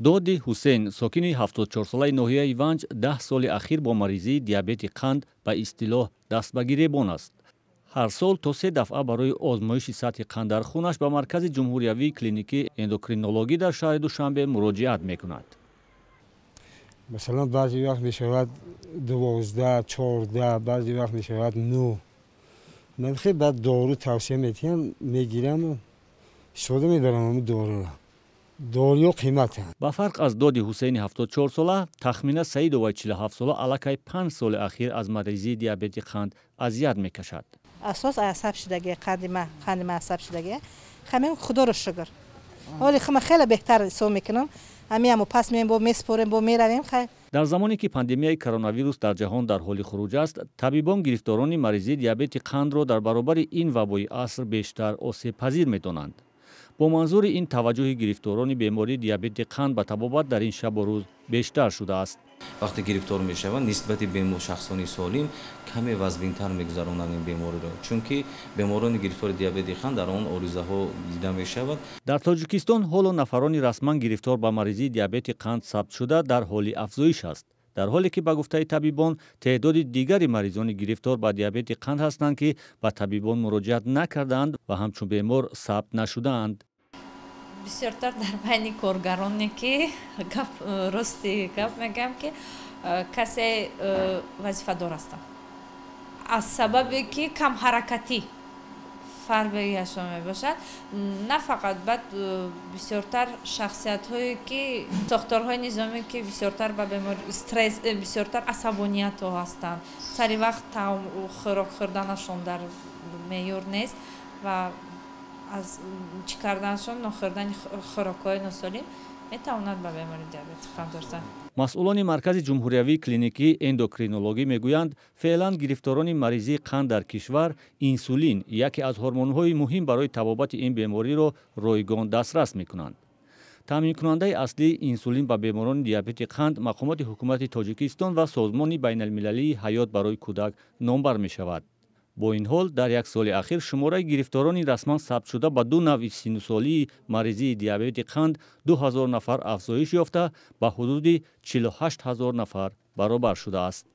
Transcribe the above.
Доди Ҳусейн, сокини 74-солаи ноҳияи Ванҷ, 10 соли ахир бо маризии диабети қанд ба истилоҳ даст ба гиребон аст. Ҳар сол то 3 дафъа барои озмоиши сатҳи қанд дар хунаш ба маркази ҷумҳуриявии клиникии эндокринологӣ дар шаҳри Душанбе муроҷиат мекунад. Масалан, баъзе вақт мешавад 12, 14, баъзе вақт мешавад 9. Ман хеле баъд дору тавсия медиҳам, мегираму истифода мебарам ҳамун доруро. Доруҳо қиматанд. Ба фарқ аз Доди Ҳусейни 74-сола, Тахмина Саидоваи 47-сола аллакай 5 соли ахир аз маризии диабети қанд азият мекашад. Асос асаб шудагӣ, қанди ма асаб шудагӣ. Ҳамин худоро шукр. Ҳоли хума хеле беҳтар ҳисоб мекунам. Ҳамин пас меем, бо меспорем, бо меравем. Дар замоне ки пандемияи коронавирус дар ҷаҳон дар ҳоли хуруҷ аст, табибон гирифторони маризии диабети қандро дар баробари ин вабои аср бештар осебпазир медонанд. Бо манзури ин таваҷҷӯҳи гирифторони бемории диабети қанд ба табобат дар ин шабу рӯз бештар шудааст. Вақте гирифтор мешаванд, нисбати шахсони солим каме вазбинтар мегузаронанд ин бемориро, чунки беморони гирифтори диабети қанд дар он оризаҳо дида мешавад. Дар Тоҷикистон ҳоло нафарони расман гирифтор ба маризии диабети қанд сабт шуда дар ҳоли афзоиш аст, дар ҳоле ки ба гуфтаи табибон теъдоди дигари маризони гирифтор ба диабети қанд ҳастанд, ки ба табибон муроҷиат накардаанд ва ҳамчун бемор сабт нашудаанд. Бисёртар дар байни коргароне ки гап, рости гап мегӯям, ки касе вазифадор ҳастанд, аз сабабе ки камҳаракатӣ фарбегиашон мебошад. На фақат, бад бисёртар шахсиятҳое ки сохторҳои низомӣ, ки бисёртар ба бемори стресс, бисёртар асабониятҳо ҳастанд, сари вақт таом, хӯрок хӯрданашон дар меъёр нест ва аз чӣ карданашон, нохӯрдани хӯрокҳои носолим метавонад ба бемори диабети қанд дорзад. Масъулони маркази ҷумҳуриявии клиникии эндокринологӣ мегӯянд, феълан гирифторони маризии қанд дар кишвар инсулин, яке аз ҳормонҳои муҳим барои табобати ин бемориро, ройгон дастрас мекунанд. Таъминкунандаи аслии инсулин ба беморони диабети қанд мақомоти ҳукумати Тоҷикистон ва Созмони байналмилалии ҳаёт барои кӯдак номбар мешавад. Бо ин ҳол, дар як соли ахир шумораи гирифторони расман сабтшуда ба ду навъи синусолии маризии диабети қанд 2000 нафар афзоиш ёфта, ба ҳудуди 48 000 нафар баробар шудааст.